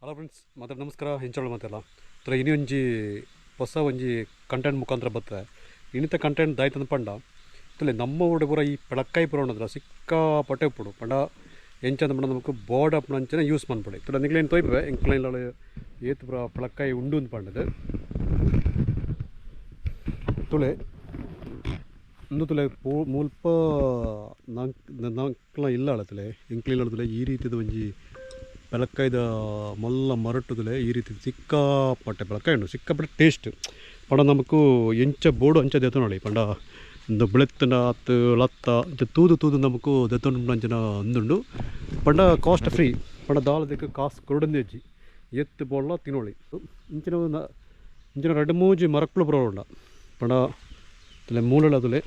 Hello friends, ಮಾತ್ರ ನಮಸ್ಕಾರ. ಹೆಂಚೋಳ ಮಾತೆಲ್ಲ ತರ ಇನಿ ಒಂಜಿ ಹೊಸ ಒಂಜಿ ಕಂಟೆಂಟ್ ಮುಖಾಂತರ ಬರ್ತದೆ. ಇನ್ನಿತ ಕಂಟೆಂಟ್ ದಾಯ್ತಂದ ಪಂಡ ತುಲೆ ನಮ್ಮ ಊಡೆ ಪೂರ ಈ ಪಳಕ್ಕಾಯಿ ಪೂರ ಉಂಡದ್ರ ಸಿಕ್ಕಾಪಟ್ಟೆ ಉಪ್ಪುಡು ಪಂಡ ಎಂಚಂದ ಪಂಡ ನಮಕ್ ಬೋರ್ಡ್ ಅಪ್ಪಣ ಯೂಸ್ ಮನ್ಪೊಡಿ. ತುಲೆ ನಿಕ್ಲೇನು ತೋಯ್ಪೆ ಎಂಕ್ಲೈನ್ ಏತ್ ಪೂರ ಪಳಕ್ಕಾಯಿ ಉಂಡು ಅಂದ್ ಪಂಡದು. ತುಲೆ ಇಂದು ತುಲೆ ಪೂ ಮುಲ್ಪ ನಂಕ್ಲ ಇಲ್ಲ ಅಳತಲೆ ಎಂಕ್ಲ ಇಲ್ಲ ಈ ರೀತಿದ ಒಂಜಿ ಪೆಲಕ್ಕಾಯ್ದ ಮಲ್ಲ ಮರಟ್ಟುದಲೆ ಈ ರೀತಿ ಸಿಕ್ಕಾಪಟ್ಟೆ ಪೆಲಕ್ಕಾಯಿ ಉಂಡು, ಸಿಕ್ಕಾಪಟ್ಟೆ ಟೇಸ್ಟ್. ಪಂಡ ನಮಕು ಎಂಚ ಬೋಡು ಅಂಚ ದೆತ್ತೊನೊಳಿ ಪಂಡ ಇಂದು ಬುಳೆತ್ತನ ಅತ್ತು ಲತ್ತ ಇಂಚ ತೂದು ತೂದು ನಮಕು ದೆತ್ತೊಂಡು ಅಂಚಿನ ಅಂದುಂಡು. ಪಂಡ ಕಾಸ್ಟ್ ಫ್ರೀ ಪಂಡ ದಾಲದಕ್ಕೆ ಕಾಸು ಕೊರಡಂದೇ ಅಜ್ಜಿ ಎತ್ತು ಬೋಳ್ಲ ತಿನ್ನೋಳಿ. ಇಂಚಿನ ಇಂಚಿನ ರಡ್ಡು ಮೂಜಿ ಮರಕ್ಕಳು ಬರೋಣ ಪಂಡ ತುಲೆ ಮೂಲಳ ತುಲೆ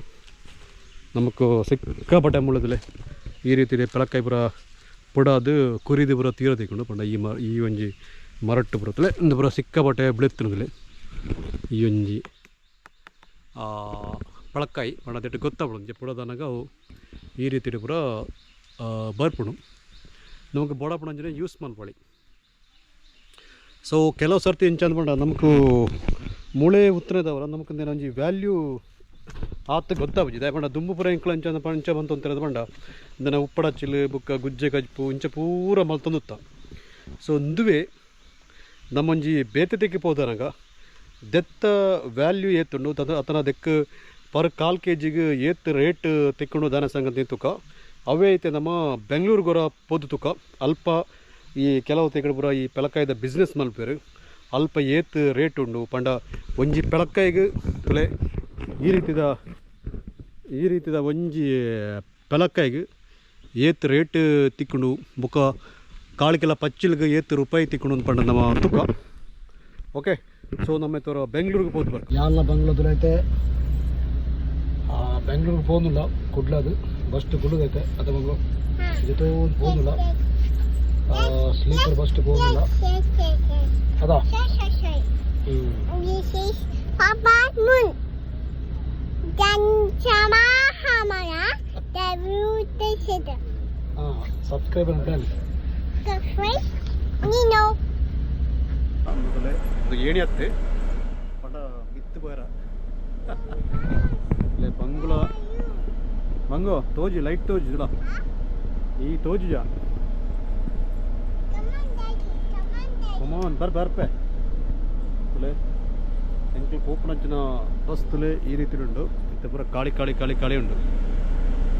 ನಮಕು ಸಿಕ್ಕಾಪಟ್ಟೆ ಮೂಲದಲೆ ಈ ರೀತಿ ಪೆಲಕ್ಕಾಯಿ ಪೂರ ಪುಡಾದು ಕುರಿದು ಪೂರ ತೀರ ತಿಕ್ಕೊಂಡು ಪಂಡ ಈ ಈ ಒಂಜಿ ಮರಟ್ಟು ಬರುತ್ತಲೆ ಇಂದು ಪೂರ ಸಿಕ್ಕಾಪಟ್ಟೆ ಬೆಳೆತ್ತಿನದಲೆ ಈ ಒಂಜಿ ಪಳಕ್ಕಾಯಿ ಪಂಡ ದಿಟ್ಟು ಗೊತ್ತಾಪಡು ಒಂಜಿ ಪುಡದನಗ ಅವು ಈ ರೀತಿ ಪೂರ ಬರ್ಪುಡು ನಮಗೆ ಬೋಡಾಪುಣ ಅಂಚನೆ ಯೂಸ್ ಮನ್ಪೊಳಿ. ಸೊ ಕೆಲವು ಸರ್ತಿ ಎಂಚ ಅಂದ್ಪಂಡ ನಮಕು ಮೂಳೆ ಉತ್ತರದವರ ನಮಕ್ ಒಂಜಿ ವ್ಯಾಲ್ಯೂ ಆತ ಗೊತ್ತಾಪುಜಿ. ದಾಯೆ ಪಂಡ ದುಂಬು ಪೂರ ಎಂಕ್ಲ ಅಂಚ ಅಂಚ ಬಂತು ಅಂತ ಪಂಡ ಇಂದನ ಉಪ್ಪಡಚ್ಚಿಲ್ ಬುಕ್ಕ ಗುಜ್ಜೆ ಕಜ್ಪು ಇಂಚ ಪೂರ ಮಲ್ತೊಂದುತ್ತ. ಸೊ ಇಂದುವೆ ನಮ್ಮೊಂಜಿ ಬೇತೆ ತೆಕ್ಕಿ ಪೋದನಗ ದೆತ್ತ ವ್ಯಾಲ್ಯೂ ಏತುಂಡು ತದ ಅತನ ದೆಕ್ ಪರ್ ಕಾಲ್ ಕೆ ಜಿಗೆ ಏತ್ ರೇಟ್ ತಿಕ್ಕೊಂಡು ದಾನ ಸಂಗತಿ ತುಕ ಅವೇ ಐತೆ. ನಮ್ಮ ಬೆಂಗಳೂರು ಗೊರ ಪೋದು ತುಕ ಅಲ್ಪ ಈ ಕೆಲವು ತೆಗಡು ಪೂರ ಈ ಪೆಲಕಾಯ್ದ ಬಿಸ್ನೆಸ್ ಮಲ್ಪೇರು ಅಲ್ಪ ಏತ್ ರೇಟ್ ಉಂಡು ಪಂಡ ಒಂಜಿ ಪೆಲಕಾಯಿಗೆ ತುಲೆ ಈ ರೀತಿದ ಒಂಜಿ ಪೆಲಕಾಯಿಗೆ ಏತ್ ರೇಟ್ ತಿಕ್ಕೊಂಡು ಬುಕ್ಕ ಕಾಳಿಗೆಲ್ಲ ಪಚ್ಚಿಲ್ಗೆ ಏತ್ ರೂಪಾಯಿ ತಿಕ್ಕೊಂಡು ಪಂಡ ನಮ್ಮ ತುಕ. ಓಕೆ, ಸೊ ನಮ್ಮ ತೋರ ಬೆಂಗಳೂರಿಗೆ ಪೋದು ಬರ್ಕ ಯಾಲ್ಲ ಬಂಗ್ಲೋದೈತೆ ಬೆಂಗಳೂರಿಗೆ ಪೋಂದುಲ್ಲ ಕುಡ್ಲದು ಬಸ್ ಕುಡ್ಲದೈತೆ ಅದ ಬಂಗು ಜೊತೆ ಪೋಂದುಲ್ಲ ಸ್ಲೀಪರ್ ಬಸ್ ಪೋಂದುಲ್ಲ ಅದಾ. ಸಬ್ಸ್ಕ್ರೈಬರ್ ಏಣಿ ಅತ್ತೆ ಪಂಡ ಮಿತ್ತು ಪೋಯರ ಬಂಗುಲ ಬಂಗೋ ತೋಜಿ ಲೈಟ್ ತೋಜಿಲ್ಲ ಈ ತೋಜಿಜ ಕಮಾನ್ ಬರ್ ಬರ್ಪೆ ತುಲೆ ಎಂಕ್ಲು ಪೋಪುನಂಚಿನ ಬಸ್ ತುಲೆ ಈ ರೀತಿ ಉಂಡು. ಇತ್ತೆ ಪೂರ ಕಾಳಿ ಕಾಳಿ ಕಾಳಿ ಕಾಳಿ ಉಂಡು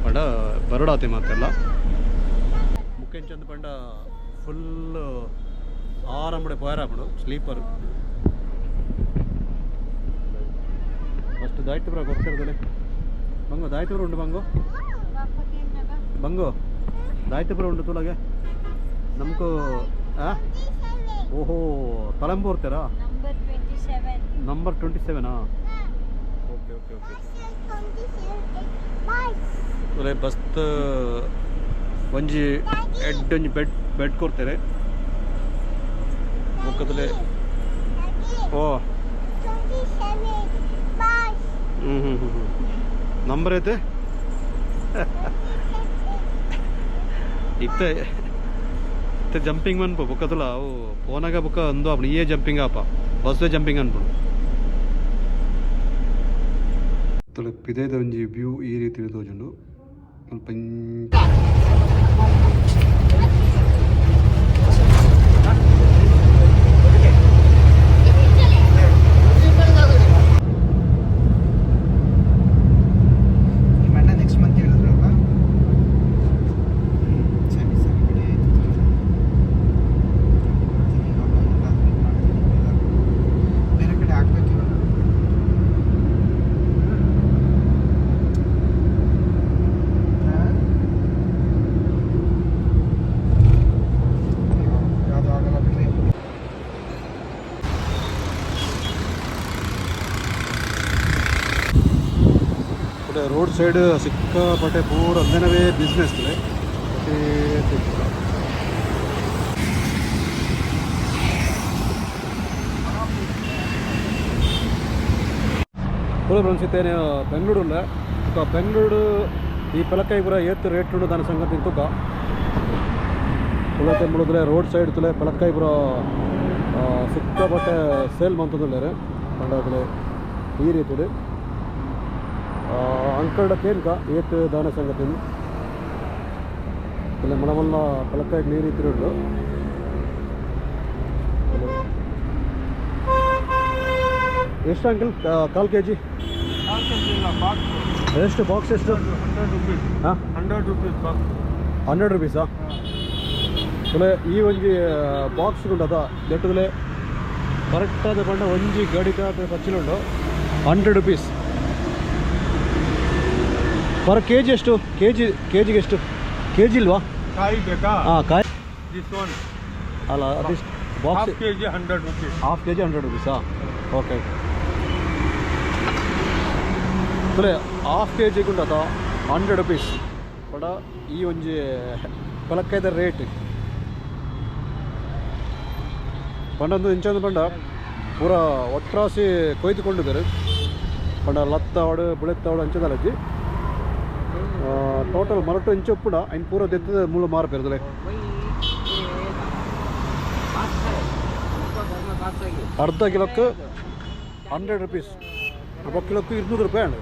ಪಂಡ ಬರಡಾತೆ ಮಾತೆಲ್ಲ ಮುಖ್ಯಂಚಂದು ಪಂಡ ಫುಲ್ ಆರಾಮಡೆ ಪೋಯರಾಪುಂಡು ಸ್ಲೀಪರ್ ಫಸ್ಟ್ ದಾಯ್ತು ಗೊತ್ತಿರೋದಿಲ್ಲ. ಬಂಗೋ ದಾಯ್ತುಪುರ ಉಂಡು ಬಂಗೋ ಬಂಗೋ ದಾಯ್ತುಪುರ ಉಂಡು ತುಳಗೆ ನಮಕು. ಓಹೋ ತಲೆಂಬೂರ್ತೀರಾ? ನಂಬರ್ 27. Okay okay okay. ತುಲೆ ಬಸ್ ಒಂಜಿ ಎಡ್ ಒಂಜಿ ಬೆಡ್ ಬೆಡ್ ಕೊಡ್ತಾರೆ ಬೊಕ್ಕದಲೆ. ಓ ಹ್ಞೂ ಹ್ಞೂ ಹ್ಞೂ ಹ್ಞೂ ನಂಬರ್ ಐತೆ ಇತ್ತೆ ಇತ್ತೆ ಜಂಪಿಂಗ್ ಮನ್ಪು ಬೊಕ್ಕದಲ್ಲ ಅವು ಫೋನಾಗ ಬೊಕ್ಕ ಅಂದು ಅಪ್ಪು ಈಯೇ ಜಂಪಿಂಗ್ ಆಪ ಬಸ್ಸೇ ಜಂಪಿಂಗ್ ಅನ್ಪುಡು. ತುಲೆ ಪಿದೈದ ಒಂಜಿ ವ್ಯೂ ಈ ರೀತಿ ತೋಜುಂಡು ಅಲ್ಪ. ನೆಕ್ಸ್ಟ್ ಮಂತ್ ಹೇಳಿದ್ರಲ್ವಾ? ಸರಿ ಸರಿ ಬಿಡಿ, ಆಯಿತು. ಬೇರೆ ಕಡೆ ಹಾಕ್ಬೇಕು ಇವಾಗ. ಯಾವುದು ಆಗಲ್ಲ ಬಿಡ್ರಿ. ರೋಡ್ ಸೈಡ್ ಸಿಕ್ಕಾಪಟ್ಟೆ ಪೂರ ಅಂದನವೇ ಬಿಸ್ನೆಸ್ ಪೂರ ಫ್ರೆಂಡ್ಸ್. ಇತ್ತೇನೆ ಬೆಂಗಳೂರುಲ್ಲ ಬೆಂಗಳೂರು ಈ ಪೆಲಕಾಯಿ ಪೂರ ಏತ್ ರೇಟ್ ಉಂಡು ದಾನ ಸಂಗತಿ ತುಕ. ತುಳತೆ ಮುಳುದ್ರೆ ರೋಡ್ ಸೈಡ್ ತುಲೆ ಪಲಕ್ಕಾಯಿ ಪೂರ ಸಿಕ್ಕಾಪಟ್ಟೆ ಸೇಲ್ ಮಂತೊಂದುಲ್ಲೆರ್ ಪಂಡ ಈ ರೀತಿಡ್ ಅಂಕಲ್ಡ ಕೇನ್ಕ ಏತ್ ದಾನ ಸಂಗತಿ ಇಲ್ಲ ಮಲ್ಲ ಪಲಕ್ಕಾಯಿ ಈ ರೀತಿ ಉಂಡು. ಎಷ್ಟು ಅಂಕಲ್ ಕಾಲು ಕೆ ಜಿ? ಎಷ್ಟು ಬಾಕ್ಸ್ ಎಷ್ಟು? ₹100. ಹಾಂ. ₹100 ಬಾಕ್ಸ್. 100 ರುಪೀಸಾ? ತುಲೆ ಈ ಒಂಜಿ ಬಾಕ್ಸ್ ಉಂಡದ ದೆಟ್ಟುದಲೆ ಕರೆಕ್ಟಾದ ಪಂಡ ಒಂಜಿ ಗಡಿತ ಪಚ್ಚಿಲುಂಡು. 100 ರುಪೀಸ್ ಪರ್ ಕೆ ಜಿ. ಎಷ್ಟು ಕೆ ಜಿ? ಕೆ ಜಿಗೆ ಎಷ್ಟು? ಕೆ ಜಿ ಇಲ್ವಾ? ಕಾಯಿ ಬೇಕಾ? ಹಾಂ, ಕಾಯಿ. This one. ಅಲ್ಲ, ಅದಿಷ್ಟು box? Half KG ₹100. Half KG 100 ರುಪೀಸಾ? Okay. ತುಲೆ ಹಾಫ್ ಕೆ ಜಿಗೆ ಉಂಡತ 100 ರುಪೀಸ್ ಪಂಡ ಈ ಒಂಜಿ ಪಲಕ್ಕಾಯ್ದ ರೇಟ್ ಪಂಡೊಂದು ಇಂಚೊಂದು ಪಂಡ ಪೂರ ಒಟ್ರಾಸಿ ಕೊಯ್ದುಕೊಂಡಿದ್ದಾರೆ. ಪಂಡ ಲತ್ತಾವಡು ಬುಳೆತ್ತಾವಡು ಅಂಚದಲಜ್ಜಿ ಟೋಟಲ್ ಮರಟು ಇಂಚ ಉಪ್ಪುಡ ಐನ್ ಪೂರ ದೆತ್ತದ ಮೂಲ ಮಾರ್ಪೇರ್ದಲೆ. ಅರ್ಧ ಕಿಲೋಕ್ಕೆ 100 ರುಪೀಸ್, ಅರ್ಧ ಕಿಲೋಕ್ಕೆ 200 ರೂಪಾಯಿ ಅಂಡು.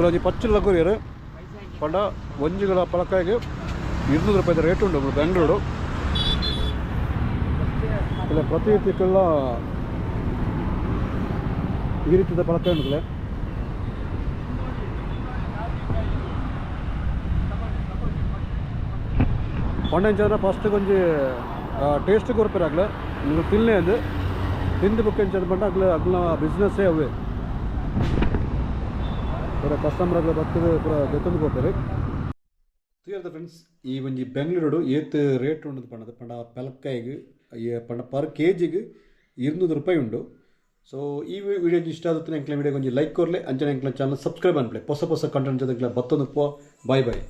ಒಂಜಿ ಪಚ್ಚಿಲ ಕೊರಿಯರ್ ಪಂಡ ಒಂಜಿಗಳ ಪಲಕಾಯಿಗೆ 200 ರೂಪಾಯಿದ ರೇಟ್ ಉಂಡು ಬೆಂಗಳೂರು. ಇಲ್ಲ, ಪ್ರತಿ ತಿಕ್ಕೆಲ್ಲ ಈ ರೀತಿಯ ಪಲಕಾಯಿ ಉಂಟು. ಪಂಡ ಇಂಚ ಫಸ್ಟ್ ಒಂಜಿ ಟೇಸ್ಟ್ ಕೊರ್ಪೇರು ಅಗ್ಲ ನೀವು ತಿನ್ಲೆ ಅಂದು ತಿಂದು ಬುಕ್ ಎಂಚ ಪಂಡ ಅಗ್ಲ ಅಗ್ಲ ಬಿಸ್ನೆಸ್ಸೇ ಅವೇ. ಪೂರ ಕಸ್ಟಮರ್ ಅಗ್ಲ ಬತ್ತದ ಪೂರ ದೆತ್ತೊಂದು ಪೋಪೆರ್. ತೂಯರ್ದ ಫ್ರೆಂಡ್ಸ್, ಈ ಒಂಜಿ ಬೆಂಗಳೂರು ಏತ್ ರೇಟ್ ಉಂಡು ಪಂಡದ ಪಂಡ ಪೆಲಕ್ಕಾಯಿಗ್ ಪಂಡ ಪರ್ ಕೆ ಜಿಗೆ 200 ರೂಪಾಯಿ ಉಂಡು. ಸೊ ಈ ವಿಡಿಯೋ ಇಷ್ಟ ಆಗುತ್ತೆ ಎಂಕ್ಲ ವಿಡಿಯೋ ಒಂಜಿ ಲೈಕ್ ಕೊರ್ಲೆ, ಅಂಚನೆ ಎಂಕ್ಲ ಚಾನಲ್ ಸಬ್ಸ್ಕ್ರೈಬ್ ಅನ್ಪ್ಲೆ. ಹೊಸ ಹೊಸ ಕಂಟೆಂಟ್ ಜೊತೆ ಬತ್ತೊಂದು. Boy boy.